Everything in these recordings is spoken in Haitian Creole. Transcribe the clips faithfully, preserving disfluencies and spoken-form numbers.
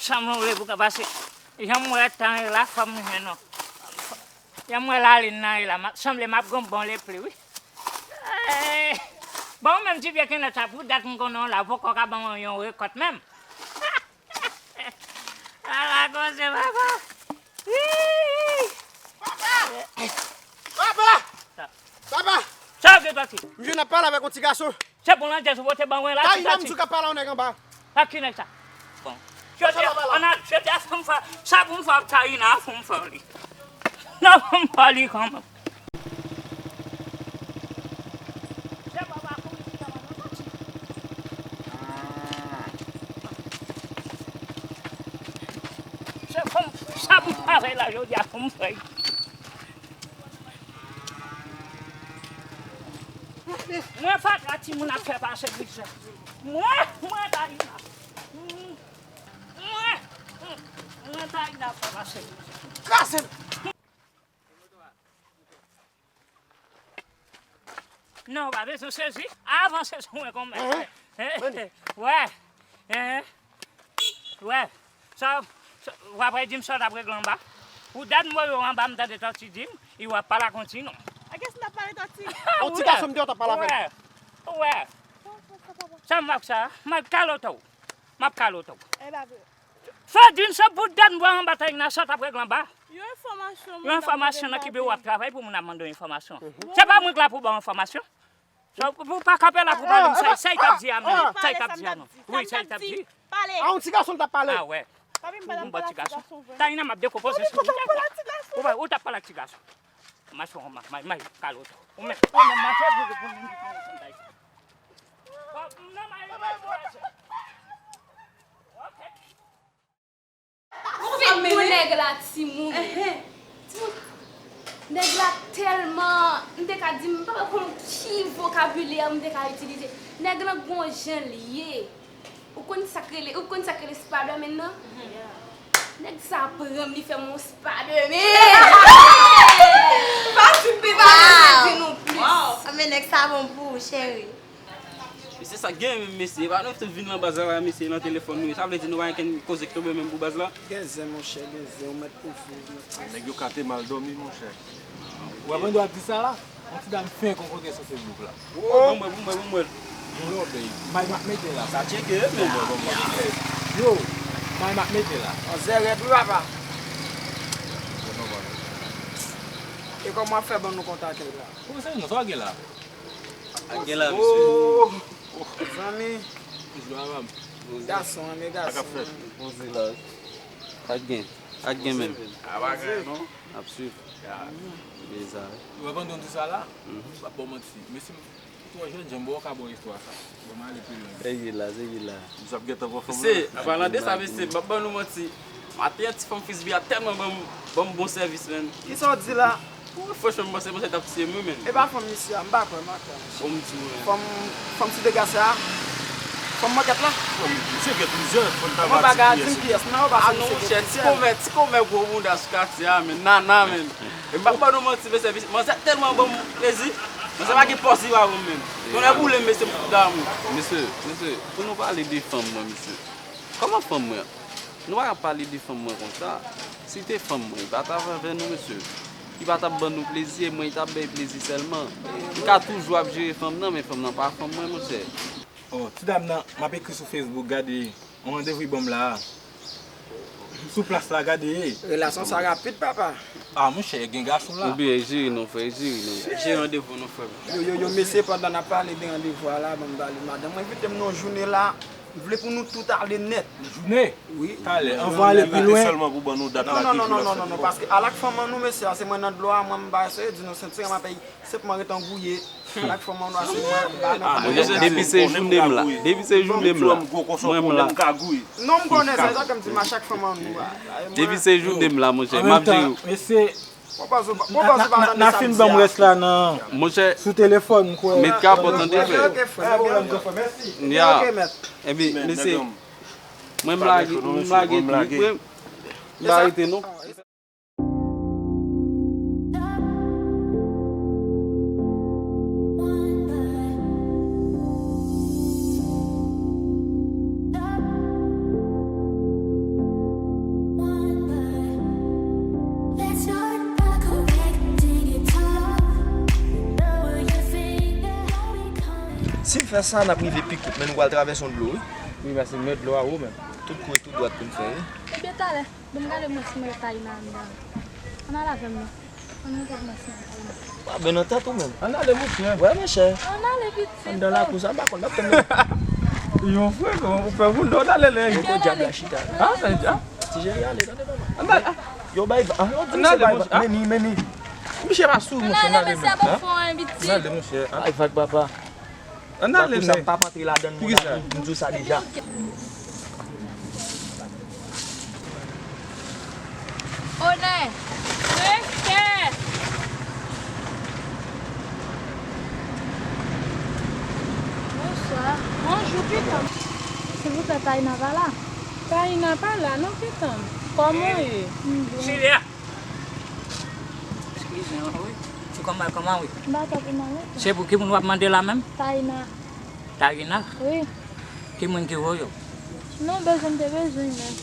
Sa mwen vle pou ka pase. Jan m wè tan e la, fò m jwenn non. Jan m wè lalin nan e la, m ap, sanble m ap gon bon lepli, wi. Eh, bon, ou menm ti vye kenèt sa, pou dat m konnen w la, ou poko ka ban mwen yon rekòt menm. Ala koze, papa. Wi. Papa! Papa! Sa. Papa! Sa w gen, Tati? M jwenn ap pale avèk yon ti gason. Se bon, Landjèz, ou pote ban mwen la, Tati. Tayina, m di w k ap pale a yon nèg anba. A ki nèg sa? Bon. Jodi a, ann al, jodi a, fò m fè, sa pou m fè ak Tayina, fò m fè li. Non, fò m fè li kanmenm. Se papa kouri ki te mande Tati. Se fò m, sa pou m fè la, jodi a, fò m fè. Mwen fatra timoun ap fè pase bizè. Mwen, mwen Tayina. Mwen, mwen Tayina ap fè pase bizè. Kraze m! Non, pa bezwen sezi. Avanse sou mwen kòmè. Wè. Wè. Sa, sa, w ap di m sa w t ap regle anba. Pou dat m voye w anba, m tande Tòti di m, e w ap pale ak yon ti nonm. A kiyès m t ap pale, Tòti? Yon ti gason m te wè w t ap pale avè l. Wè. Wè. Sa m ak sa, m ap kalote w. M ap kalote w. E pa vre. Sa w di m sa pou dat m voye w anba, Tayina, sa w t ap regle anba. Yon enfòmasyon, yon enfòmasyon nan ki biwo w ap travay pou moun ap mande w enfòmasyon. Se pa mwen k la pou ba w enfòmasyon. Sa, ou pa kanpe la pou pale m sa, sa y t ap di a menm. Sa y t ap di a non. Wi, sa y t ap di. A yon ti gason l t ap pale. A wè. Ou bon ti gason. Tayina, m ap dekonpoze sou ou. Ou wè, ou t ap pale ak ti gason. Mache w, ma, ma, ma, kalot. Ou menm, ou menm mache pou, pou, pou, pou, pou, Ou fin pou nèg la, timoun. Timoun. Nèg la tèlman, m te ka di, m pa konn ki vokabilè m te ka itilize. Nèg lan gon jan l ye. Ou konn sa k rele, ou konn sa k rele Spider-Man nan? Nèg sa pran m, li fè m yon Spider-Man. Pa di, pa di nou plis. Anben nèg sa bon pou ou, cheri. Mesye, sa k gen menm, mesye? E pa nou tout vin nan baz la, mesye, nan telefòn nou ye. Sa vle di nou pa gen kenn koze ki tonbe menm pou baz la? Gen zen, monchè, gen zen, ou mèt pou viv, mèt pou viv. Nèg yo ka te mal dòmi, monchè. Ou pa konn dwa di sa la? Yon ti dam fenk ou kontre sou Facebook la. Bon mwen, bon mwen, bon mwen. Yo, bay, may m ap mete la. Sa tcheke, men. Bon mwen, bon mwen. Yo, may m ap mete la. Manzè rèd, wi, papa. E kòman w ap fè ban nou kontak la? Kòman se non, sa w gen la? Ak gen la, mesye. Zanmi. Gason, men gason. Poze la. Ak gen. Ak gen menm. A pa gen non. Ap swiv. Deza. Ou wè pandan w di sa la? M p ap ba w manti. Mesye, m twò jèn, jan m ba w ka ba w istwa sa. Bon, m ale pi lwen. Se ye la, se ye la. Misye ap gentan pran fanm nan. Mesye, an palan de sa, mesye, m p ap ban nou manti. Maten an, ti fanm Frisbee a tèlman ban m, ban m bon sèvis, menn. Kisa w di la? Wi, franchman, m panse, m panse l t ap tiye m, wi, menn. E pa fanm misye a, m pa kwè, m pa kwè, monchè. Bon, m di w, menn. Fanm, fanm Ti Dega sa a? Fanm mankèt la? Bon, misye gen plizyè, fò n ta va di kiyès. A non, monchè, ti konvè, ti konvè gwo bounda sou katye a, menn. Nana, menn. E m p ap ban nou manti, mesye, manzè tèlman ban m plezi. Manzè pa gen pòz li pa ban m, menn. Tonnè boule m, mesye, m fout damou. Mesye, mesye, pou nou pale de fanm mwen, mesye. Kòman fanm mwen? Nou pa ka pale de fanm mwen konsa. Si te fanm mwen, li pa t ap avè nou, mesye. Li pa t ap ban nou plezi, e mwen li t ap bay plezi sèlman. Li ka toujou ap jere fanm nan, men fanm nan pa fanm mwen, monchè. Oh, ti dam nan, m ap ekri sou Facebook, gade yon randevou li ban m la a. Sou plas la, gade. Relasyon sa rapid, papa. Ah, monchè, gen gason la. Oubyen e jere non, frè, e jere non. Jere randevou non, frè. Yo, yo, yo, mesye, pandan n ap pale de randevou a la, ban m pale. Madanm mwen envite m nan yon jounen la. M vle pou nou tout ale nèt. Jounen? Wi. Talè, anvan ale pi lwen. Sèlman pou ban nou dat la. Non, non, non, non, non, non, paske al ak fanm an nou, mesye, se mwen nan dlo a, mwen m pa eseye di nou senti an m ap senpman ret angouye. Al ak fanm an nou, se mwen, m pa nan fanm an. Depi se jounen m la, depi se jounen m la, mwen m la. Non, m konnen sa, sa ke m di m a chak fanm an nou. Depi se jounen m la, monchè, m ap jere w. Pwopoze, pwopoze pa tande sa m di a. N a fin ban m rès la nan, monchè, sou telefòn, m kwè. Met kapòt an devan. Ok, ok, frè, pa gen pwoblèm, frè, mèsi. Ya. Ok, mèt. Epi, mesye, mwen m lage, mwen m lage tou, wi, frè m. M pa rete non. Nan sa, n ap rive pi kout, men nou pral travèse yon dlo, wi. Wi, paske nou wè dlo a wo menm. Tout kouri, tout dwat pou n fè, wi. Ebyen, talè, ban m gade mwen si mwen Taina anndan. Ann ale avè m non. Ann ale avè m si mwen Taina. W ap ben nan tèt ou menm. Ann ale, monchè. Wè, monchè. Ann ale, pitit. Anndan lakou sa, m pa konn, m ap tann nou. Yon frè, kòman ou fè moun dòt ale lè. Poko dyab la chita. Ah, fè dyab. Ti Jeri ale, tande papa. Ann ale. Yo bay va-, ah, yo di misye bay va-, meni, meni. Misye pa sou, monchè, ann ale, mesye, a bon fon, en, pitit. Ann ale, monchè. Bay vag, papa. Ann ale, men. Pou sa, m p ap antre ladann, mon ami. M di w sa deja. Onè! Respè! Bonswa. Bonjou, pitit. Silvouplè, Taina pa la? Taina pa la, non, pitit. Kòman w ye? M byen. Silya! Eskize m, wi. Se kòman, kòman, wi? M pa twò pi mal, non. Se pou ki moun w ap mande la menm? Taina. Taina? Wi. Ki moun ki voye w? Non, bezwen m te bezwen menm.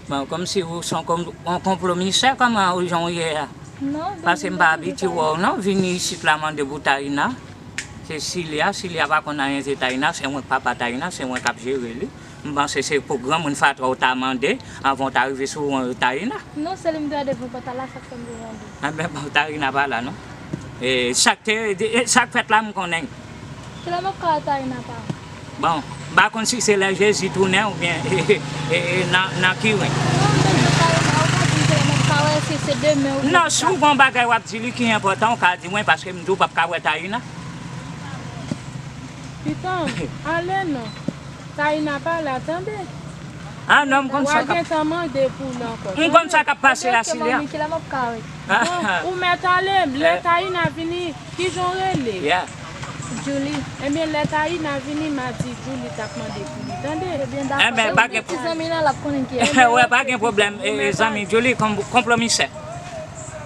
Bon, kòmsi ou se yon kon-, yon konplomisè, kòman ou jan w ye a? Non, paske m pa abitye wè w non, vini isit la mande pou Taina. Se Silya, Silya pa konn anyen, se Taina, se mwen k papa Taina, se mwen k ap jere li. M panse se pou granmoun fatra w ta mande, anvan w ta rive sou, euh, Taina. Non, se li m te wè devan pòt la, sa k fè m te mande. Enben, bon, Taina pa la, non. E sa k te, e sa k fèt la, m konnen. Kilè m ap ka wè Taina pa? Bon, m pa konn si se lè Jezi tounen oubyen, e, e, e, nan, nan ki ren. Non, m bezwen Taina, ou pa di m kilè m ap ka wè, si se demen oubyen. Non, si w gen yon bagay w ap di li ki enpòtan, ou ka di mwen, paske m di w p ap ka wè Taina. Pitit, ale non. Taina pa la, tande. Ah, non, m konn sa k ap. W a gentan mande pou l ankò. M konn sa k ap pase a, Silya. Kilè m ap ka wè? Bon, ou mèt ale, lè Taina vini, kijan w rele? Yeah. Julie. Ebyen, lè Taina vini, m a di Julie t ap mande pou li, tande? Ebyen, dakò. Ebyen, pa gen pwoblèm. Ti zanmi nan, l ap konnen ki. Wè, pa gen pwoblèm, e, zanmi Julie, konplomisè.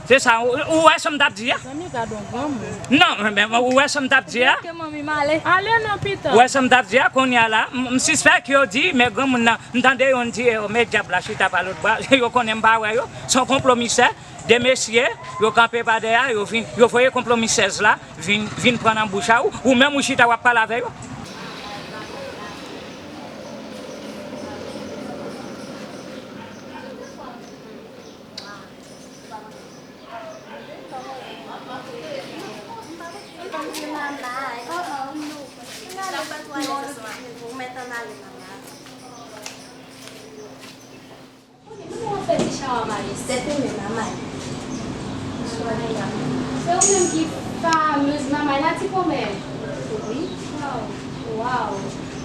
Se sa, ou, ou wè sa m t ap di a? Zanmi, gad on granmoun. Non, men ou wè sa m t ap di a? Ke manmi m ale. Ale non, pitit. Ou wè sa m t ap di a, kounye a la, m, m sispèk yo di, men granmoun nan, m tande youn di, e, men dyab la chita pa lòt bò a, yo konnen m pa wè yo, se yon konplomisè, de mesye, yo kanpe pa dèyè a, yo vin, yo voye konplomisèz la, vin, vin pran nan bouch a ou, ou menm ou chita w ap pale avè yo. Kòman w fè ti chawa Malis? Se ou menm, Mamay. Se ou menm ki famez Mamay la, ti kòmè? Wi. Waw. Waw.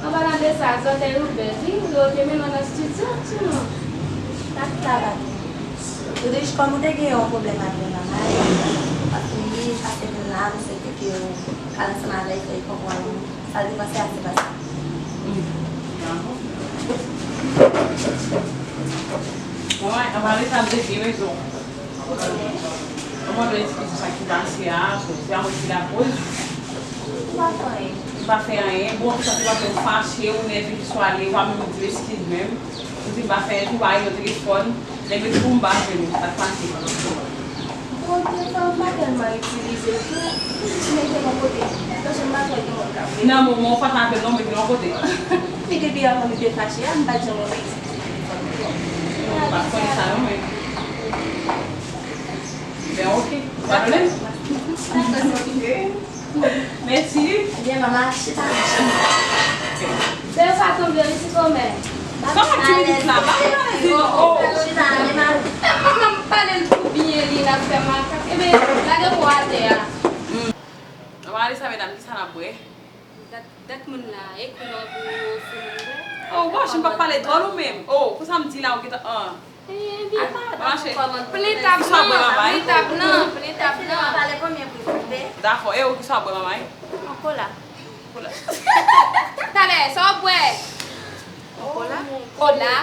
An palan de sa, zòtèy ou bèl, wi, ou te mennen nan estidyo, ti non. Sa k travay. Ou te, kòm ou te gen yon pwoblèm avè Mamay, paske li pase vin la, m swete ke ou al ansanm avè l, fè l konprann ou. Sa l te panse a, se pa sa. Bon, an pale sa, m te gen rezon. Mwen mande eskiz pou sa ki pase a, se a mwen ki lakoz. Ou pa fè anyen. Ou pa fè anyen. Bon, sa se paske ou fache, ou nève, ki swa ale, ou pa menm di eskiz menm. Ou di m pa fè anyen, ou pa rele telefòn. Lè m ekri w, m pa jwenn ou. Sa k pase? Bon, telefòn m pa tèlman itilize l tou. Li mete l yon kote. Paske m pa twò gen moun k ap rele. Nan moman w fache avè l, non, mete l yon kote. Epi depi avan nou te fache a, m pa t janm wè w te itilize telefòn ou. Non, m pa t konnen sa non, mwen. Ben, ok. Pa pwoblèm. Dakò, ok. Mèsi. Byen, manman, chita. Se yo pa tonbe, wi, ti kòmè. Sa w ap di minit la, ba m pale di non. Oh, chita, ale, manman. Manman, m pale l tou byen, li la fè makak. Ebyen, lage po atè a. Manman, ale sa, medam, kisa n ap bwè? Dat, dat moun la, e koulè pou yo ofri moun bwè. Oh, wòch, m pa pale twò nou menm. Oh, konsa m di la, ou gentan, ah. Plen tab nan, plen tab nan, plen tab nan. Dakò, e ou kisa w ap bwè, manman? Yon kola. Kola. Talè, sa w ap bwè? Yon kola. Kola.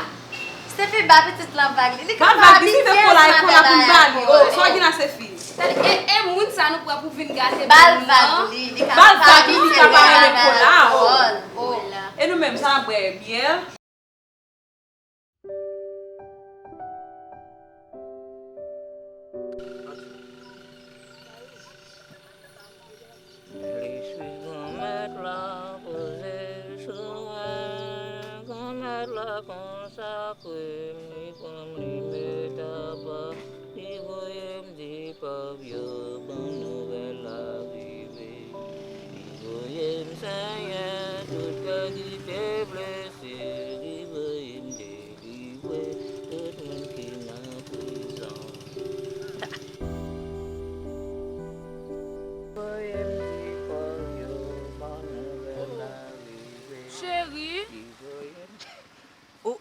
Stephie ba pitit lan vag li. Li ka pa vag li, se kola e kola pou l ba li. Oh, sa w gen la, Stephie? Talè, e, e moun sa nou pran pou vin gate. Ba l vag li, li ka pa vag li, li ka pa renmen kola. Oh. E nou menm, sa n ap bwè, byè? Lespri Granmèt la,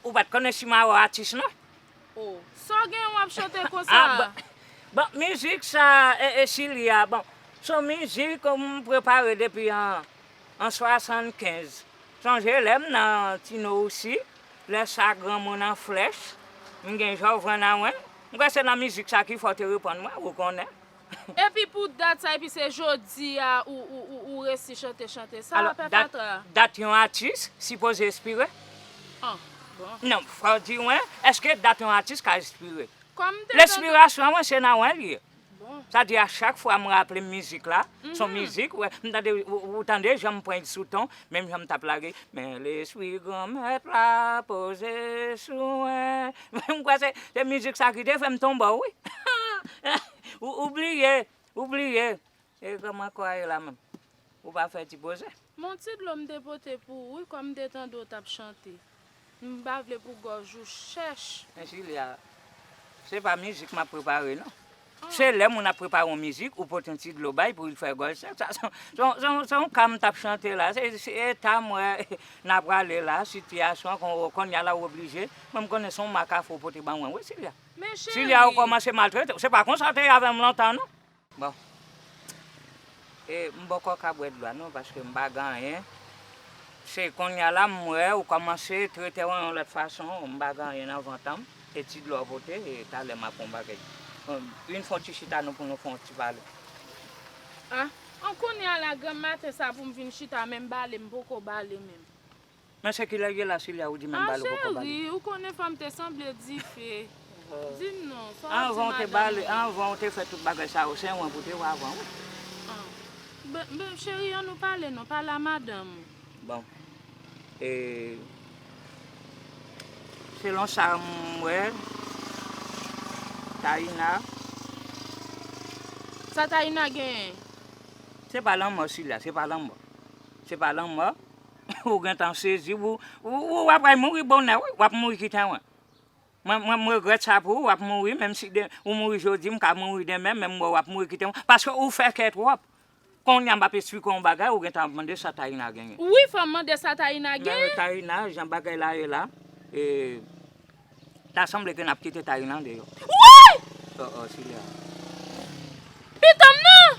Ou pa t konnen Simaro atis non? Oh, sa w gen w ap chante konsa? Ah, bon, bon, mizik sa, e, e Silya, bon, se yon mizik m prepare depi an, an swasannkenz. Sonje lè m nan Tino Rousi, lè sa granmoun an flèch, m gen Jovran Awen, m kwè se nan mizik sa ki fè w te reponn mwen, ou konnen. Epi pou dat sa, epi se jodi a ou, ou, ou, ou resi chante chante sa, Pè Fatra? Dat yon atis sipoze espire. Ah, bon. Non, fò w di mwen, èske dat yon atis ka espire? Lespirasyon an mwen se nan wen li ye. Sa di a chak fwa m raple m mizik la, se yon mizik, wè, m tande, ou, ou tande jan m pran sou ton, menm jan m t ap lage, men lespri Granmèt la poze sou mwen. M kwè se, se mizik sa ki te fè m tonbe wi. Ou, ou bliye, ou bliye. E kòman kò a ye la menm? Ou pa fè ti poze? Bon, ti dlo m te pote pou ou wi, kòm m te tande w t ap chante. M pa vle pou gòj ou chèch. Men Silya, se pa mizik m ap prepare non. Se lè moun ap prepare yon mizik, ou pote yon ti dlo bay pou l fè gòj sèk. Sa se yon ka m t ap chante la. Se eta m wè n a prale la, sitiyasyon, kounye a la ou oblije. Mwen m konnen se yon makafo ou pote ban mwen wi Silya. Silya ou kòmanse maltrete w. Se pa konsa w te ye avè m lontan non. Bon. E m bòkò ka bwè dlo a non, paske m pa gen anyen. Se kounye a la m wè ou kòmanse trete w yon lòt fason, m pa gen anyen nan vant an m. Se ti dlo w pote, e talè m ap fè yon bagay. Vin fè yon ti chita non pou nou fè yon ti pale. Ah, an kounye a la, granm maten sa pou m vin chita, menm bale m poko bale menm. Men se kilè l ye la Silya ou di menm bale ou poko bale. Ah cheri, ou konnen fanm te sanble dife. Di m non, sa w ap di madanm ou? Anvan w te fè tout bagay sa yo, se yon pou te wè avan wi. Ah. Ben, ben cheri, ann nou pale non, pale a madanm ou. Bon. E, selon sa m wè, Taina. Sa Taina genyen? Se pa lanmò Silya, se pa lanmò. Se pa lanmò. Ou gentan sezi, ou, ou, ou w ap pral mouri bonè wi, w ap mouri kite mwen. Mwen, mwen, m regrèt sa pou ou, w ap mouri, menm si de, ou mouri jodi, m ka mouri demen, menm mwen w ap mouri kite mwen, paske ou fè kè twòp. Kounye a m ap esplike w yon bagay, ou gentan ap mande sa Taina genyen. Wi, fò m mande sa Taina genyen. Men Taina, jan bagay la ye la, e, ta sanble ke n ap kite Taina deyò. Woy! Oh, oh, Silya. Pitom nan!